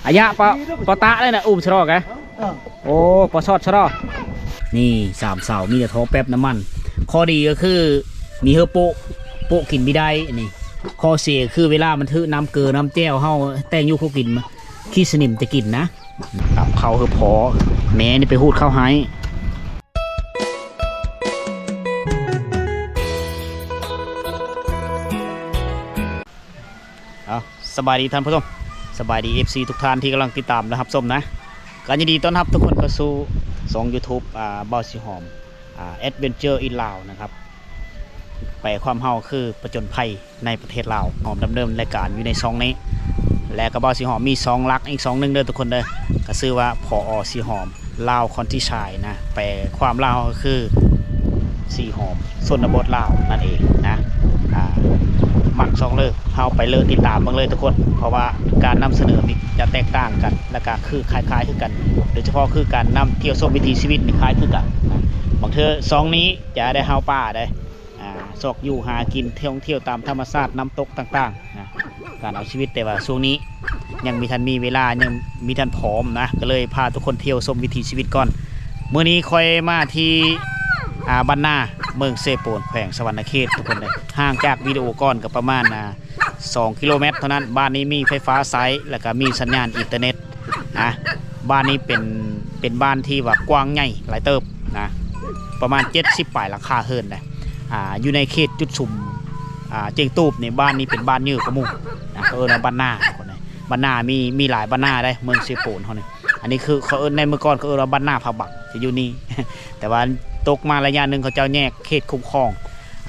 ອາຍະ ປະ ປະຕະໄດ້ນະ ອຸ້ມສະລໍກະ. ເອີ ໂອ້ ປະຊອດສະລໍ. ນີ້ສາມເສົາ ມີແຕ່ທໍ່ແປັບນ້ຳມັນ. ຂໍ້ດີກໍຄືມີເຮີໂປະ ໂປະກິນບໍ່ໄດ້ນີ້. ຂໍ້ເສຍຄືເວລາມັນຖືກນ້ຳເກືອນ້ຳແຈ່ວເຮົາແຕ່ງຢູ່ຄົວກິນ ຂີ້ສະໜິມຈະກິນນະ. ຕຳເຂົ້າເຮີພໍ ແມ່ນີ້ໄປຫູດເຂົ້າໃຫ້. ເອົາ ສະບາຍດີທ່ານຜູ້ຊົມ ສະບາຍດີ ເອັຟຊີ ທຸກທ່ານທີ່ກຳລັງຕິດຕາມ ແລະ ຮັບຊົມນະ. ກໍຍິນດີຕ້ອນຮັບທຸກຄົນເຂົ້າສູ່ຊ່ອງ YouTube ອ່າ ບ່າວສີຫອມ ອ່າ Adventure in Lao ນະຄັບ. ແປຄວາມເຮົາຄືປະຈົນໄພໃນປະເທດລາວ. ຫອມດຳເນີນລາຍການຢູ່ໃນຊ່ອງນີ້ ແລະ ກໍບ່າວສີຫອມມີຊ່ອງຫຼັກອີກຊ່ອງໜຶ່ງເດີທຸກຄົນເດີ ກໍຊື່ວ່າ ພອ ສີຫອມ Lao Countryside ນະ. ແປຄວາມລາວກໍຄື ສີຫອມຊົນນະບົດລາວນັ້ນເອງນະ. ອ່າ ມັກຊ່ອງເລີ ເຮົາໄປເລີຕິດຕາມເບິ່ງເລີທຸກຄົນ ເພາະວ່າການນຳສະເໜີນີ້ຈະແຕກຕ່າງກັນ ແລ້ວກໍຄືຄ້າຍໆຄືກັນ ໂດຍສະເພາະຄືການນຳທ່ຽວຊົມວິຖີຊີວິດນີ້ຄ້າຍຄືກັນນະ. ບາງເທື່ອຊ່ອງນີ້ຈະໄດ້ເຮົາປ່າໄດ້ ອ່າ ຊອກຢູ່ຫາກິນ ທ່ອງທ່ຽວຕາມທຳມະຊາດ ນ້ຳຕົກຕ່າງໆນະ ການເອົາຊີວິດ. ແຕ່ວ່າຊ່ວງນີ້ຍັງມີທັນມີເວລາ ຍັງມີທັນພ້ອມນະ ກໍເລີຍພາທຸກຄົນທ່ຽວຊົມວິຖີຊີວິດກ່ອນ. ມື້ນີ້ຂ້ອຍມາທີ່ ອ່າ ບ້ານນາ ເມືອງເຊໂປນ ແຂວງສະຫວັນນະເຂດ ທຸກຄົນເດີ. ຫ່າງຈາກວິດີໂອກ່ອນກໍປະມານ ອ່າ ສອງກິໂລແມັດເທົ່ານັ້ນ. ບ້ານນີ້ມີໄຟຟ້າໃຊ້ ແລ້ວກໍມີສັນຍານອິນເຕີເນັດນະ. ບ້ານນີ້ເປັນ ເປັນບ້ານທີ່ວ່າກວ້າງໃຫຍ່ຫຼາຍເຕີບນະ ປະມານເຈັດສິບປາຍຫຼັງຄາເຮືອນນະ. ອ່າ ຢູ່ໃນເຂດຈຸດຊຸມ ອ່າ ເຈັງຕູບນີ້ ບ້ານນີ້ເປັນບ້ານເຍີກວ່າໝູ່ນະ. ເຂົາເອີ້ນວ່າບ້ານນາ ຄົນໃດ ບ້ານນາມີ ມີຫຼາຍບ້ານນາເດ້ ເມືອງເຊໂປນເຮົານີ້. ອັນນີ້ຄືເຂົາເອີ້ນ ໃນເມື່ອກ່ອນເຂົາເອີ້ນວ່າບ້ານນາຜາບັງ ຈະຢູ່ນີ້ ແຕ່ວ່າຕົກມາໄລຍະໜຶ່ງ ເຂົາເຈົ້າແຍກເຂດຄຸ້ມຄອງ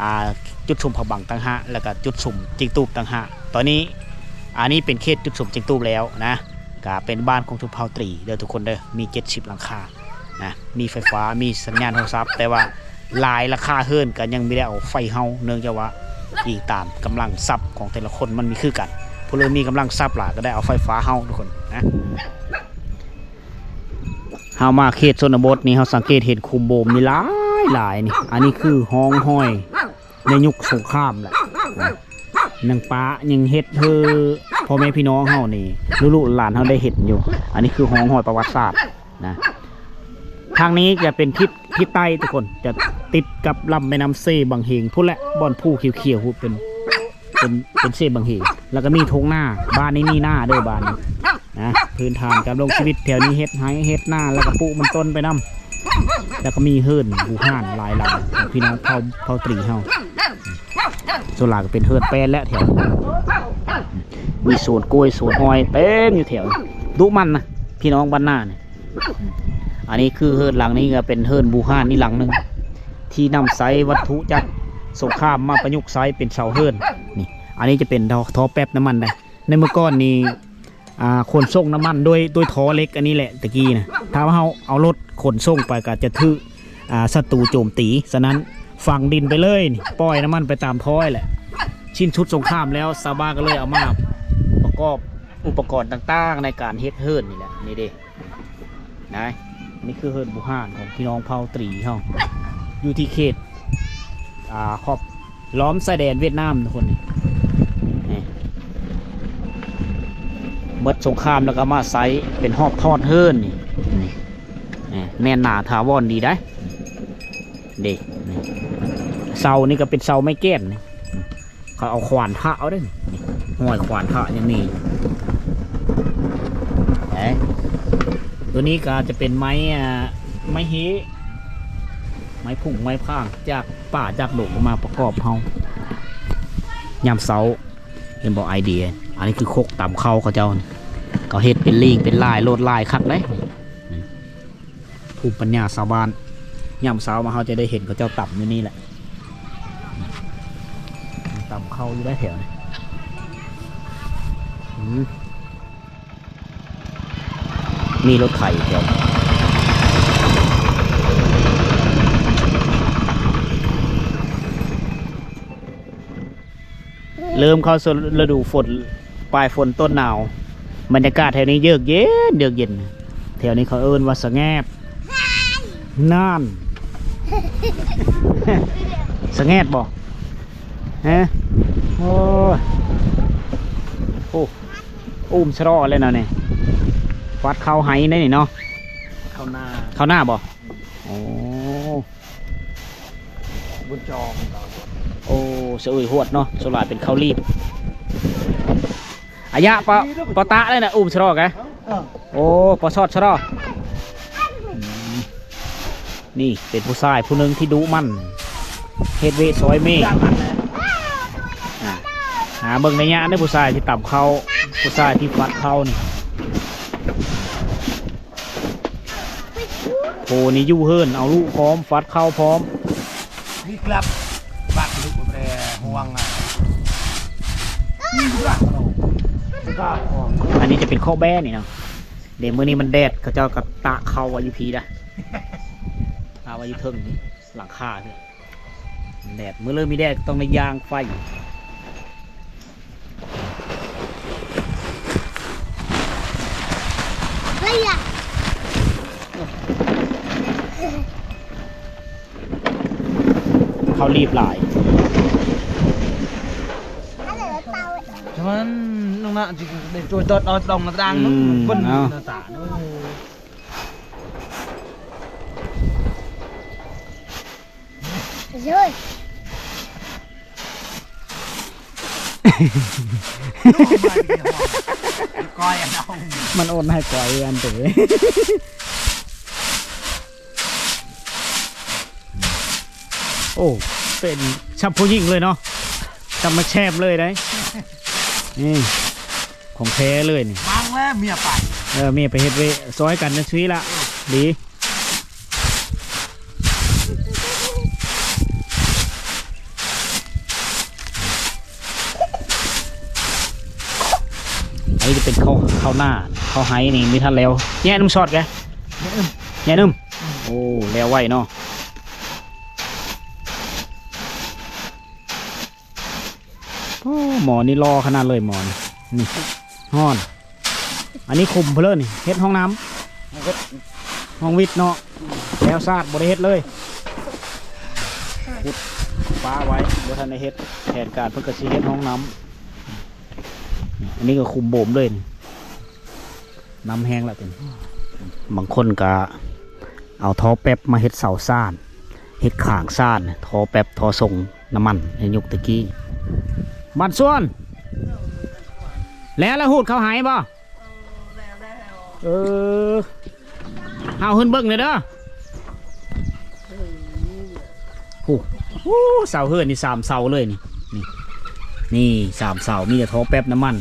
ອ່າ ຈຸດຊຸມຜາບັງຕ່າງຫາກ ແລ້ວກໍຈຸດຊຸມເຈັງຕູບຕ່າງຫາກ. ຕອນນີ້ ອັນນີ້ເປັນເຂດຈຸດຊຸມເຈັງຕູບແລ້ວນະ ກະເປັນບ້ານຂອງຊົນເຜົ່າຕຣີເດີທຸກຄົນເດີ ມີເຈັດສິບຫຼັງຄານະ ມີໄຟຟ້າ ມີສັນຍານໂທລະສັບ ແຕ່ວ່າຫຼາຍຫຼັງຄາເຮືອນກໍຍັງບໍ່ໄດ້ເອົາໄຟເຮົາ ເນື່ອງຈາກວ່າອີງຕາມກຳລັງຊັບຂອງແຕ່ລະຄົນມັນມີຄືກັນ ຜູ້ເລີ່ມມີກຳລັງຊັບຫຼາຍກໍໄດ້ເອົາໄຟຟ້າເຮົາທຸກຄົນນະ. ເຮົາມາເຂດຊົນນະບົດນີ້ ເຮົາສັງເກດເຫັນຂຸມໂບມນີ້ຫຼາຍໆນີ້ ອັນນີ້ຄືຮ່ອງຮອຍ ໃນຍຸກສົງຄາມແຫຼະ ນະ ຍັງປະຍັງເຮັດໃຫ້ພໍ່ແມ່ພີ່ນ້ອງເຮົານີ້ ລູກໆຫຼານໆເຮົາໄດ້ເຫັນຢູ່. ອັນນີ້ຄືຮ່ອງຮອຍປະຫວັດສາດນະ. ທາງນີ້ຈະເປັນທິດ ທິດໃຕ້ທຸກຄົນ ຈະຕິດກັບລຳແມ່ນ້ຳເຊບັງເຮງພຸ້ນແຫຼະ ບ່ອນພູຂຽວໆພຸ້ນ ເປັນ ເປັນ ເປັນເຊບັງເຮງ ແລ້ວກໍມີທົ່ງນາ. ບ້ານນີ້ມີນາເດີ ບ້ານນີ້ນະ ພື້ນຖານການດຳລົງຊີວິດແຖວນີ້ ເຮັດໄຮ່ເຮັດນາ ແລ້ວກໍປູກມັນຕົ້ນໄປນຳ ແລ້ວກໍມີເຮືອນບູຮານຫຼາຍຫຼັງຂອງພີ່ນ້ອງເຜົ່າ ເຜົ່າຕຣີເຮົາ. ສ່ວນຫຼາຍກໍເປັນເຮືອນແປ້ນແຫຼະແຖວນີ້ ມີສວນກ້ວຍສວນຫອຍເຕັມຢູ່ແຖວນີ້ ດຸໝັ່ນນະ ພີ່ນ້ອງບ້ານນານີ້. ອັນນີ້ຄືເຮືອນຫຼັງນີ້ກໍເປັນເຮືອນບູຮານອີກຫຼັງໜຶ່ງ ທີ່ນຳໃຊ້ວັດຖຸຈາກສົງຄາມມາປະຍຸກໃຊ້ເປັນເສົາເຮືອນນີ້. ອັນນີ້ຈະເປັນທໍ່ ທໍ່ແປັບນ້ຳມັນໄດ໋. ໃນເມື່ອກ່ອນນີ້ ອ່າ ຂົນສົ່ງນ້ຳມັນດ້ວຍ ດ້ວຍທໍ່ເຫຼັກອັນນີ້ແຫຼະ ແຕ່ກີ້ນະ. ຖ້າວ່າເຮົາເອົາລົດຂົນສົ່ງໄປກໍຈະຖືກ ອ່າ ສັດຕູໂຈມຕີ. ສະນັ້ນຝັງດິນໄປເລີຍນີ້ ປ່ອຍນ້ຳມັນໄປຕາມທໍ່ແຫຼະ. ສິ້ນສຸດສົງຄາມແລ້ວ ຊາວບ້ານກໍເລີຍເອົາມາປະກອບອຸປະກອນຕ່າງໆໃນການເຮັດເຮືອນນີ້ແຫຼະ ນີ້ເດ້. ນະ ນີ້ຄືເຮືອນບູຮານຂອງພີ່ນ້ອງເຜົ່າຕຣີເຮົາ ຢູ່ທີ່ເຂດ ອ່າ ຂອບລ້ອມຊາຍແດນຫວຽດນາມທຸກຄົນນີ້. ນີ້ ໝົດສົງຄາມແລ້ວກໍມາໃຊ້ເປັນຮອບທອດເຮືອນນີ້ ນີ້ ນີ້ ແໜ້ນໜາຖາວອນດີໄດ໋ ເດ້. ນີ້ ເສົານີ້ກໍເປັນເສົາໄມ້ແກ່ນນີ້. ເຂົາເອົາຂວານທະເອົາເດ້ ນີ້ ຮອຍຂວານທະຍັງມີ. ເອີ ຕົວນີ້ກໍຈະເປັນໄມ້ ອ່າ ໄມ້ເຮ ໄມ້ພຸ້ງໄມ້ພາງ ຈາກປ່າຈາກດົງມາປະກອບເຮົາ. ຍາມເຊົ້າ ເຫັນບໍ່ ໄອເດຍ. ອັນນີ້ຄືຄົກຕຳເຂົ້າເຂົາເຈົ້າ ເຂົາເຮັດເປັນລີກເປັນລາຍ ລວດລາຍຄັກເດ້. ພູມປັນຍາຊາວບ້ານ ຍາມເຊົ້າມາເຮົາຈະໄດ້ເຫັນເຂົາເຈົ້າຕຳຢູ່ນີ້ແຫຼະ ຕຳເຂົ້າຢູ່ໄດ້ແຖວນີ້. ອືມ ມີລົດໄຖແຖວ ເລີ່ມເຂົ້າສູ່ລະດູຝົນ ປາຍຝົນຕົ້ນໜາວ. ບັນຍາກາດແຖວນີ້ເຢືອກເຢັນ ເຢືອກເຢັນ. ແຖວນີ້ເຂົາເອີ້ນວ່າສະແງບ. ນັ້ນ ສະແງບບໍ່? ຮະ? ໂອ້ຍ ໂອ້ ອູ້ມສະລໍເລີຍນະນີ້. ວັດເຂົ້າໄຮ່ໄດ້ນີ້ເນາະ. ເຂົ້ານາ ເຂົ້ານາບໍ່? ໂອ້ ບຸນຈອງ ໂອ້ ສະເອີຍຮວດເນາະ. ສ່ວນຫຼາຍເປັນເຂົ້າລີບ. ອາຍະ ປະ ປະຕະໄດ້ນະ ອຸ້ມສະລໍກະ. ເອີ ໂອ້ ປະຊອດສະລໍ. ອືມ ນີ້ເປັນຜູ້ຊາຍຜູ້ໜຶ່ງທີ່ດຸໝັ່ນ ເຮັດວຽກຊ່ອຍແມ່. ອ່າ ຫາເບິ່ງໄລຍະເດີ ຜູ້ຊາຍທີ່ຕຳເຂົ້າ ຜູ້ຊາຍທີ່ຟັດເຂົ້ານີ້. ໂອ້ ນີ້ຢູ່ເຮືອນ ເອົາລູກພ້ອມ ຟັດເຂົ້າພ້ອມ. ນີ້ກລັບ ບັກລູກແປຫ່ວງອ່ະ. ອັນນີ້ຈະເປັນເຄາະແບ້ນີ້ເນາະ. ເດ ມື້ນີ້ມັນແດດ ເຂົາເຈົ້າກໍຕາກເຂົ້າໄວ້ຢູ່ພີ້ດະ ຕາກໄວ້ຢູ່ເທິງນີ້ ຫຼັງຄານີ້. ແດດ ມື້ເລີ່ມມີແດດກໍຕ້ອງໄດ້ຍ່າງໄຟ. ເຂົ້າລີບຫຼາຍ. ມັນນ້ອງນະຊິໄດ້ຊ່ວຍຕອດເອົາຕອງໜ້າຕ່າງ. ອືມ ເບິ່ງ ເອົາ ໜ້າຕ່າງ. ເອີຍ ກ້ອຍອັນເອົາ ມັນໂອນໃຫ້ກ້ອຍອັນເຕ. ໂອ້ ເປັນຊ່ຳຜູ້ຍິງເລີຍເນາະ ຊ່ຳມາແຊບເລີຍໄດ໋ ນີ້ ຂອງແທ້ເລີຍນີ້. ມັງແລ້ວເມຍໄປ ເອີ ເມຍໄປເຮັດວຽກຊ່ອຍກັນຈັ່ງຊີ້ລະ ເອີ ດີ. ອັນນີ້ຈະເປັນເຂົ້າ ເຂົ້ານາ ເຂົ້າໄຮ່ນີ້ມີທັນແລ້ວ. ແຍ່ໜຶ່ງຊອດແກ ແຍ່ໜຶ່ງ. ໂອ້ ແລ້ວໄວເນາະ. ໂອ້ ໝໍນີ້ຫຼໍ່ຂະໜາດເລີຍ ໝໍນີ້ ນີ້ ຮ້ອນ. ອັນນີ້ຂຸມເພິ່ນເລີຍນີ້ ເຮັດຫ້ອງນ້ຳ ຫ້ອງວິດເນາະ. ແລ້ວສາດບໍ່ໄດ້ເຮັດເລີຍ ຂຸດປ້າໄວ້ ບໍ່ທັນໄດ້ເຮັດ. ແຜນການເພິ່ນກໍຊິເຮັດຫ້ອງນ້ຳ. ອັນນີ້ກໍຂຸມໂບມເລີຍນີ້. ນ້ຳແຫ້ງລະເປັນ ບາງຄົນກະເອົາທໍ່ແປັບມາເຮັດເສົາສ້ານ ເຮັດຂາງສ້ານ ທໍ່ແປັບ ທໍ່ສົ່ງນ້ຳມັນໃນຍຸກແຕ່ກີ້. ບ້ານສວນ ແລ້ວລະ ຫູດເຂົ້າໄຮ່ບໍ່? ເອີ ເຮົາຂຶ້ນເບິ່ງແດ່ເດີ. ໂອ້ ໂອ້ ເສົາເຮືອນນີ້ສາມເສົາເລີຍນີ້ ນີ້ ນີ້ສາມເສົາ ມີແຕ່ທໍ່ແປັບນ້ຳມັນ.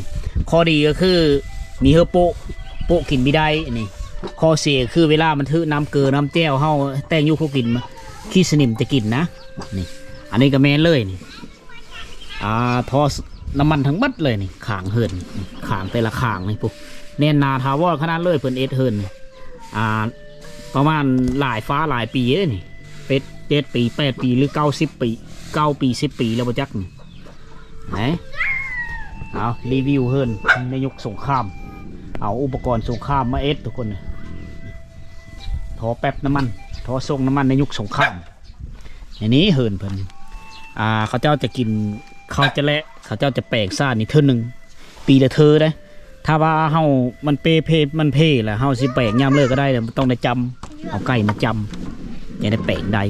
ຂໍ້ດີກໍຄືມີເຮືອໂປະ ໂປະກິນບໍ່ໄດ້ນີ້. ຂໍ້ເສຍຄືເວລາມັນຖືກນ້ຳເກືອນ້ຳແຈ່ວ ເຮົາແຕ່ງຢູ່ຄົວກິນ ຂີ້ສະໜິມຈະກິນນະ. ນີ້ ອັນນີ້ກໍແມ່ນເລີຍນີ້ ອ່າ ທໍ່ນ້ຳມັນທັງເບິດເລີຍນີ້ ຂາງເຮືອນນີ້ ຂາງແຕ່ລະຂາງນີ້ພຸ້ນ ແໜ້ນໜາຖາວອນຂະໜາດເລີຍ. ເພິ່ນເຮັດເຮືອນນີ້ ອ່າ ປະມານຫຼາຍຟ້າຫຼາຍປີເດ້ນີ້ ເປັດ ເຈັດປີ ແປດປີ ຫຼື ເກົ້າສິບປີ ເກົ້າປີ ສິບປີແລ້ວບໍ່ຈັກນີ້. ເອົາ ຣີວິວເຮືອນໃນຍຸກສົງຄາມ ເອົາອຸປະກອນສົງຄາມມາເຮັດທຸກຄົນ. ທໍ່ແປັບນ້ຳມັນ ທໍ່ສົ່ງນ້ຳມັນໃນຍຸກສົງຄາມ. ອັນນີ້ເຮືອນເພິ່ນ ອ່າ ເຂົາເຈົ້າຈະກິນ ເຂົາຈະແລະ ເຂົາເຈົ້າຈະແປງຊານນີ້ເທື່ອໜຶ່ງ ປີລະເທື່ອເດ້. ຖ້າວ່າເຮົາ ມັນເປເພ ມັນເພລະ ເຮົາຊິແປງຍາມເລີກກໍໄດ້ ແຕ່ຕ້ອງໄດ້ຈຳ ເອົາໄກ່ມາຈຳ ຈັ່ງໄດ້ແປງໄດ້.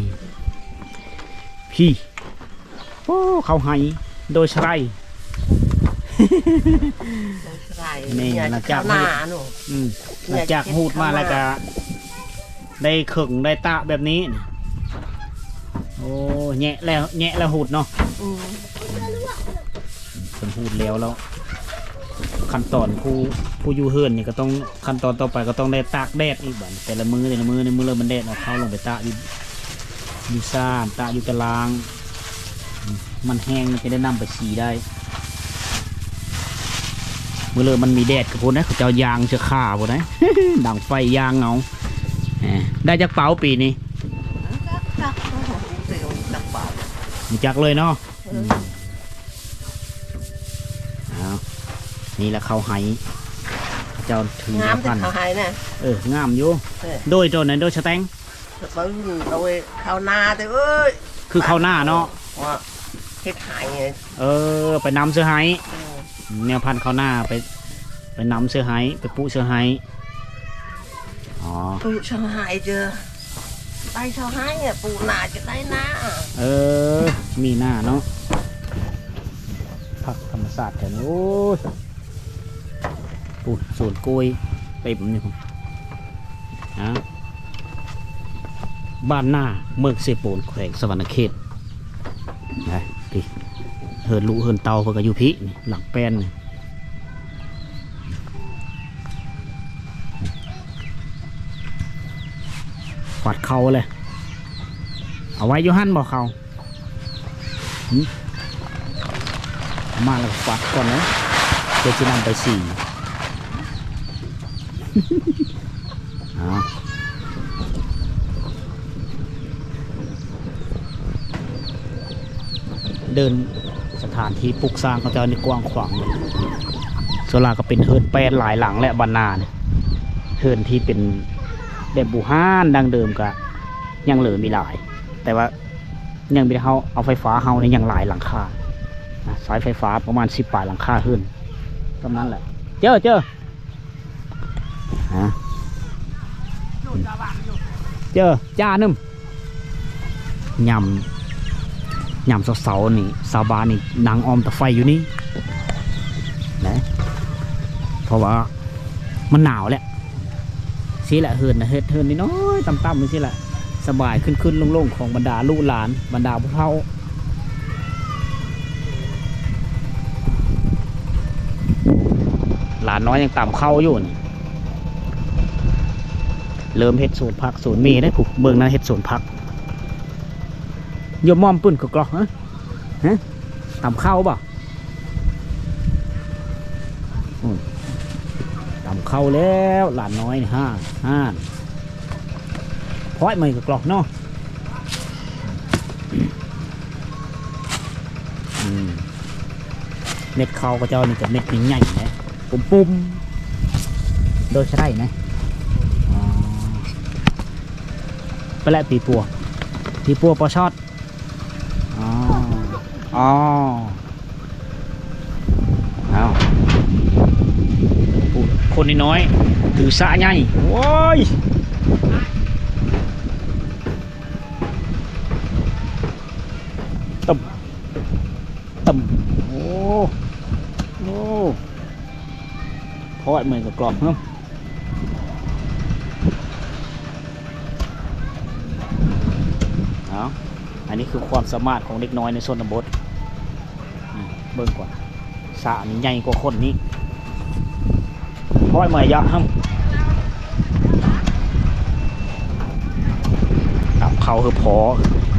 ພີ້ ໂອ້ ເຂົ້າໄຮ່ໂດຍສະໄລ. ແມ່ນ ຫຼັງຈາກ ເຂົ້ານາເນາະ ອືມ ຫຼັງຈາກຫູດມາແລ້ວກໍ ໄດ້ເຄິ່ງໄດ້ຕະແບບນີ້. ໂອ້ ແຍະແລ້ວ ແຍະແລ້ວຫູດເນາະ. ອືມ ເພິ່ນຫູດແລ້ວ ແລ້ວຂັ້ນຕອນຜູ້ ຜູ້ຢູ່ເຮືອນນີ້ກໍຕ້ອງ ຂັ້ນຕອນຕໍ່ໄປກໍຕ້ອງໄດ້ຕາກແດດອີກບາດນີ້ ແຕ່ລະມື້ ແຕ່ລະມື້ ໃນມື້ເລີ່ມມັນແດດອອກ ເຮົາລົງໄປຕາກຢູ່ ຢູ່ຊານ ຕາກຢູ່ຕາລາງ. ມັນແຫ້ງ ມັນຈະໄດ້ນຳໄປສີໄດ້. ມື້ເລີກມັນມີແດດກໍພຸ້ນນະ ເຂົາເຈົ້າຍ່າງເສືອຂາພຸ້ນນະ ດັງໄຟຍ່າງເອົາ. ເອີ ໄດ້ຈັກເປົາປີນີ້? ຈັກ ຈັກເປົາ ບໍ່ຈັກເລີຍເນາະ. ເອີ ອືມ ເອົາ ນີ້ລະເຂົ້າໄຮ່ ເຂົາເຈົ້າຖື ງາມແຕ່ເຂົ້າໄຮ່ນະ. ເອີ ງາມຢູ່. ເອີ ໂດຍ ໂດຍ ໂດຍສະແຕງ ເຂົາເອີ້ນເຂົ້ານາເດີເອີຍ ຄືເຂົ້ານາເນາະ ວ່າເຮັດໄຮ່. ເອີ ໄປນຳເສືອໄຮ່. ເອີ ແນວພັນເຂົ້ານາ ໄປ ໄປນຳເສືອໄຮ່ ໄປປູກເສືອໄຮ່. ອໍ ປູຊາວໄຮ່ເດີ້ ໄດ້ຊາວໄຮ່ອະ ປູນາຈະໄດ້ນາ. ເອີ ມີນາເນາະ ຜັກທຳມະຊາດແຖວນີ້. ໂອ້ຍ ປູ ສວນກ້ວຍເຕັມຢູ່ ອາ ບ້ານນາ ເມືອງເຊໂປນ ແຂວງສະຫວັນນະເຂດ. ນະ ພີ້ ເຮືອນລູກເຮືອນເຕົ້າເພິ່ນກໍຢູ່ພີ້ ນີ້ ຫຼັງແປ້ນນີ້ ກວາດເຂົ້າເລີຍ. ເອົາໄວ້ຢູ່ຫັ້ນບໍ່ເຂົ້າ? ຫຶ ເອົາມາແລ້ວກວາດກ່ອນເນາະ ເພື່ອຊິນຳໄປສີ. ເອົາ ເດີ່ນ ສະຖານທີ່ປຸກສ້າງເຂົາເຈົ້ານີ້ກວ້າງຂວາງ ສ່ວນຫຼາຍກໍເປັນເຮືອນແປ້ນຫຼາຍຫຼັງແຫຼະ ບ້ານນານີ້. ເຮືອນທີ່ເປັນແບບບູຮານດັ້ງເດີມກໍຍັງເຫຼືອມີຫຼາຍ ແຕ່ວ່າຍັງມີ ເຮົາເອົາໄຟຟ້າເຮົານີ້ຍັງຫຼາຍຫຼັງຄາ ນະ ສາຍໄຟຟ້າປະມານສິບປາຍຫຼັງຄາເຮືອນ ສ່ຳນັ້ນແຫຼະ. ເຈີ ເຈີ ຮະ ເຈີ ຈ້າໜຶ່ມ. ຍາມ ຍາມເຊົ້າໆນີ້ ຊາວບ້ານນີ້ນັ່ງອ້ອມເຕົາໄຟຢູ່ນີ້ນະ ເພາະວ່າມັນໜາວແຫຼະ. ຊີ້ແຫຼະ ເຮືອນນະ ເຮັດເຮືອນນ້ອຍໆຕ່ຳໆຈັ່ງຊີ້ແຫຼະ ສະບາຍ ຂຶ້ນໆລົງໆຂອງບັນດາລູກຫຼານ ບັນດາຜູ້ເຖົ້າ. ຫຼານນ້ອຍຍັງຕຳເຂົ້າຢູ່ນີ້ ເລີ່ມເຮັດສວນຜັກສວນໝີ່ເດ້ ຜູ້ເບິ່ງນັ້ນເຮັດສວນຜັກ. ໂຍມມ່ອມປຶ້ນກະກຣອກ ຮະ ຮະ ຕຳເຂົ້າບໍ່? ອືມ ຕຳເຂົ້າແລ້ວ ຫຼານນ້ອຍນີ້ ຫ້າ ຫ້າ ພ້ອຍໃໝ່ກະກຣອກເນາະ. ອືມ ເມັດເຂົ້າເຂົາເຈົ້ານີ້ກະເມັດໃຫຍ່ໆເດ້ ປຸ້ມໆ ໂດຍສະໄດນະ. ອໍ ໄປແລ້ວ ປີປົວ ປີປົວ ປໍຊອດ. ອໍ ອໍ ເອົາ ຜູ້ ຄົນນ້ອຍໆ ຖືສາກໃຫຍ່ ໂອ້ຍ ຕຶ້ມ ຕຶ້ມ ໂອ້ ໂອ້ ພໍດເໝືອນກະກຣອກເນາະ. ເອົາ ອັນນີ້ຄືຄວາມສາມາດຂອງເດັກນ້ອຍໃນຊົນນະບົດ. ອືມ ເບິ່ງກ່ອນ ສາກນີ້ໃຫຍ່ກວ່າຄົນນີ້ ຮ້ອຍເມື່ອຍະ ຫຶ ຕຳເຂົ້າຄືພໍ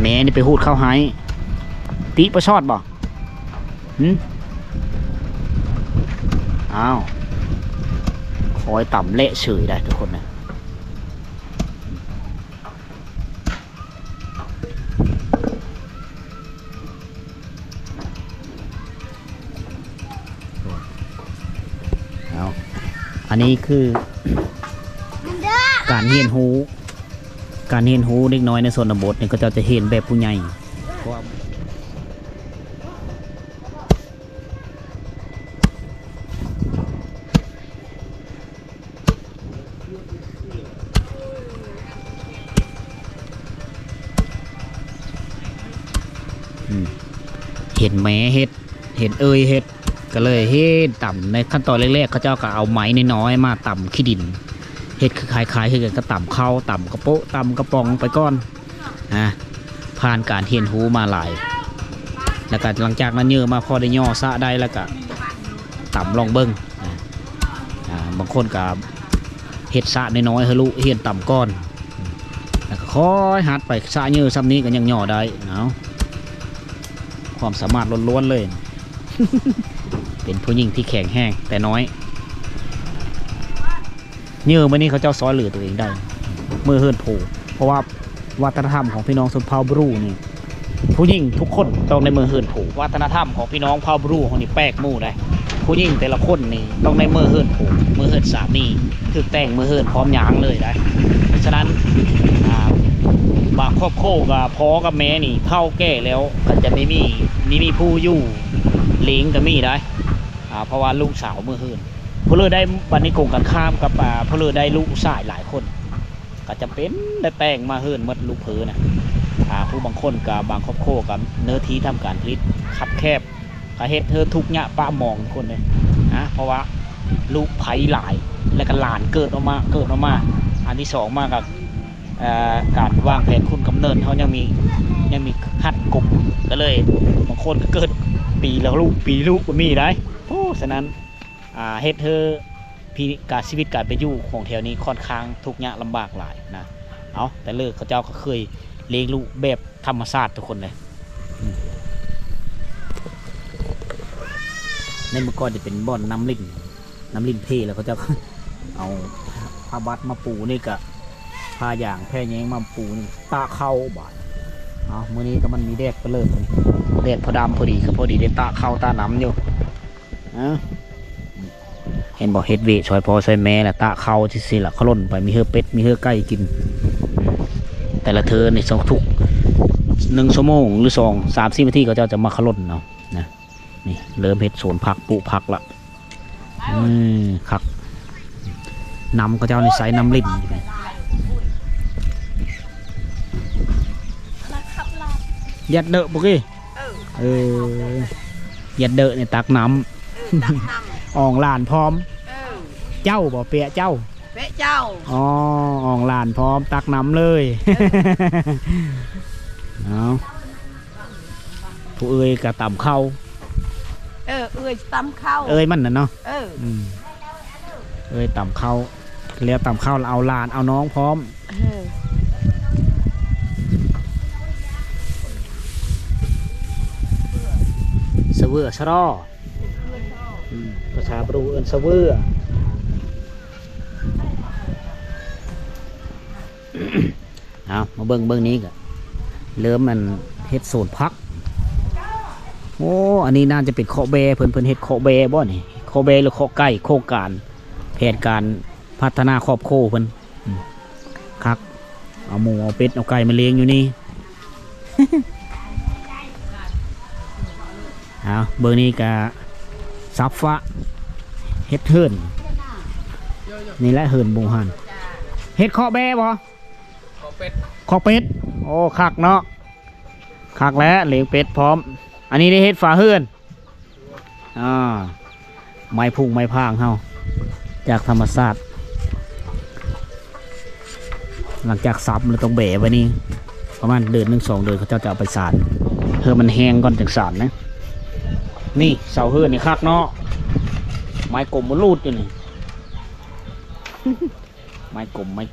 ແມ່ນີ້ໄປຫູດເຂົ້າໃຫ້ ຕິປະຊອດບໍ່? ຫຶ ອ້າວ ຄອຍຕຳແຫຼະເສີຍໄດ໋ທຸກຄົນນະ. ເອົາ ອັນນີ້ຄືການຮຽນຮູ້ ການຮຽນຮູ້ເດັກນ້ອຍໃນຊົນນະບົດນີ້ ເຂົາເຈົ້າຈະຮຽນແບບຜູ້ໃຫຍ່ ເພາະວ່າ ອືມ ເຫັນແມ່ເຮັດ ເຫັນເອື້ອຍເຮັດ ກໍເລີຍເຮັດຕຳ. ໃນຂັ້ນຕອນແລກໆ ເຂົາເຈົ້າກໍເອົາໄມ້ນ້ອຍໆມາຕຳຂີ້ດິນ ເຮັດຄືຄ້າຍໆຄືກັນກັບຕຳເຂົ້າ ຕຳກະໂປະ ຕຳກະປ໋ອງໄປກ່ອນ. ອາ ຜ່ານການຮຽນຮູ້ມາຫຼາຍ ແລ້ວກະຫຼັງຈາກນັ້ນເຍີມາພໍໄດ້ຍໍສະໄດ້ ແລ້ວກະຕຳລອງເບິ່ງ. ອາ ບາງຄົນກະເຮັດສະນ້ອຍໆໃຫ້ລູກຮຽນຕຳກ່ອນ ແລ້ວກະຄ່ອຍຫັດໄປ. ສະເຍີຊ່ຳນີ້ກະຍັງຍໍໄດ້. ເອົາ ຄວາມສາມາດລ້ວນໆເລີຍ ເປັນຜູ້ຍິງທີ່ແຂງແຮງແຕ່ນ້ອຍ. ເຍີມື້ນີ້ເຂົາເຈົ້າຊ່ອຍເຫຼືອຕົວເອງໄດ້ ເມືອເຮືອນຜູ ເພາະວ່າວັດທະນະທຳຂອງພີ່ນ້ອງຊົນເຜົ່າບຣູນີ້ ຜູ້ຍິງທຸກຄົນຕ້ອງໄດ້ເມືອເຮືອນຜູ. ວັດທະນະທຳຂອງພີ່ນ້ອງເຜົ່າບຣູເຮົານີ້ແປກໝູ່ໃດ໋ ຜູ້ຍິງແຕ່ລະຄົນນີ້ຕ້ອງໄດ້ເມືອເຮືອນຜູ ເມືອເຮືອນສາມີ ຖືກແຕ່ງເມືອເຮືອນພ້ອມຍ່າງເລີຍໃດ໋. ສະນັ້ນ ອາ ບາງຄອບຄົວກະພໍ່ກັບແມ່ນີ້ເຖົ້າແກ່ແລ້ວ ກະຈະໄດ້ມີ ມີ ມີຜູ້ຢູ່ ເລງກະມີໃດ໋. ອາ ເພາະວ່າລູກສາວເມືອເຮືອນ ຜູ້ເລີໄດ້ ບັດນີ້ກົງກັນຂ້າມກັບ ອາ ຜູ້ເລີໄດ້ລູກຊາຍຫຼາຍຄົນ ກໍຈຳເປັນໄດ້ແຕ່ງມາເຮືອນໝົດລູກເຂີນະ. ອ່າ ຜູ້ບາງຄົນກໍ ບາງຄອບຄົວກໍເນື້ອທີ່ທຳການຜະລິດຄັບແຄບ ກໍເຮັດໃຫ້ທຸກຍາກປະໝອງທຸກຄົນເດ້ນະ ເພາະວ່າລູກໃຜຫຼາຍ ແລ້ວກໍຫຼານເກີດອອກມາ ເກີດອອກມາ. ອັນທີສອງມາກໍ ເອີ ການວາງແຜນຄຸນກຳເນີດເຮົາຍັງມີ ຍັງມີຂັດກົມ ກໍເລີຍບາງຄົນກໍເກີດປີລະລູກ ປີລູກກໍມີໄດ໋. ໂອ້ ສະນັ້ນ ອ່າ ເຮັດໃຫ້ ພີ ການ ຊີວິດການເປັນຢູ່ຂອງແຖວນີ້ຂ້ອນຂ້າງທຸກຍາກລຳບາກຫຼາຍນະ. ເອົາ ແຕ່ເລີກເຂົາເຈົ້າກໍເຄີຍລ້ຽງລູກແບບທຳມະຊາດທຸກຄົນເລີຍ. ອືມ ໃນເມື່ອກ່ອນຈະເປັນບ່ອນນ້ຳລິນ ນ້ຳລິນເພ ແລ້ວເຂົາເຈົ້າກໍເອົາຜ້າບັດມາປູນີ້ ກະຜ້າຢາງແພແຍງມາປູນີ້ ຕາກເຂົ້າບາດ. ເອົາ ມື້ນີ້ກໍມັນມີແດດປະເລີດ ແດດພໍດຳພໍດີ ກໍພໍດີໄດ້ຕາກເຂົ້າຕາກນ້ຳຢູ່. ເອີ ເຫັນບໍ່ ເຮັດວຽກຊ່ອຍພໍ່ຊ່ອຍແມ່ລະ ຕາກເຂົ້າຊື່ໆລະ ຂະຫຼົ່ນໄປ ມີເຮືອເປັດ ມີເຮືອໄກ່ກິນ. ແຕ່ລະເທີນນີ້ ທຸກໜຶ່ງຊົ່ວໂມງ ຫຼື ສອງ ສາມ ສີ່ນາທີ ເຂົາເຈົ້າຈະມາຂະຫຼົ່ນເອົານະ. ນີ້ເລີ່ມເຮັດສວນຜັກ ປູກຜັກລະ. ອືມ ຄັກ. ນ້ຳເຂົາເຈົ້ານີ້ໃຊ້ນ້ຳລິນ. ຍັດເດີປຸກີ ເອີ ເອີ ຍັດເດີນີ້ຕັກນ້ຳ ເອີ ຕັກນ້ຳ ອອງຫຼານພ້ອມ. ເອີ ເຈົ້າບໍ່ ເປຍເຈົ້າ ເປຍເຈົ້າ ອໍ ອອງຫຼານພ້ອມ ຕັກນ້ຳເລີຍ. ເອີ ເອົາ ຜູ້ເອື້ອຍກໍຕຳເຂົ້າ. ເອີ ເອື້ອຍຕຳເຂົ້າ ເອື້ອຍມັນນະເນາະ. ເອີ ອືມ ເອື້ອຍຕຳເຂົ້າ ແລ້ວຕຳເຂົ້າແລ້ວເອົາຫຼານເອົານ້ອງພ້ອມ. ເອີ ສະເວືອ ສະຣໍ ອືມ ພາສາບຣູເອີ້ນສະເວືອ. ເອົາ ມາເບິ່ງ ເບິ່ງນີ້ກໍເລີ່ມ ອັນ ເຮັດສວນຜັກ. ໂອ້ ອັນນີ້ໜ້າຈະເປັນເຄາະແບ້ເພິ່ນ ເພິ່ນເຮັດເຄາະແບ້ບໍ່ນີ້ ເຄາະແບ້ ຫຼື ເຄາະໄກ່ ໂຄງການ ແຜນການພັດທະນາຄອບຄົວເພິ່ນ. ອືມ ຄັກ ເອົາໝູເອົາເປັດເອົາໄກ່ມາລ້ຽງຢູ່ນີ້. ເອົາ ເບິ່ງນີ້ກະສັບຟະ ເຮັດເຮືອນ ນີ້ແຫຼະເຮືອນໝູຫັ້ນ. ເຮັດເຄາະແບ້ບໍ່? ເຄາະເປັດ ເຄາະເປັດ. ໂອ້ ຄັກເນາະ ຄັກແຫຼະ ລ້ຽງເປັດພ້ອມ. ອັນນີ້ໄດ້ເຮັດຝາເຮືອນ. ອາ ໄມ້ພຸງໄມ້ພາງເຮົາ ຈາກທຳມະຊາດ. ຫຼັງຈາກສັບແລ້ວຕ້ອງແບໄວ້ນີ້ ປະມານເດືອນໜຶ່ງສອງເດືອນ ເຂົາເຈົ້າຈະເອົາໄປສານ ໃຫ້ມັນແຫ້ງກ່ອນຈຶ່ງສານນະ. ນີ້ເສົາເຮືອນນີ້ຄັກເນາະ ໄມ້ກົມມາລູດຢູ່ນີ້ ໄມ້ກົມໄມ້ເກ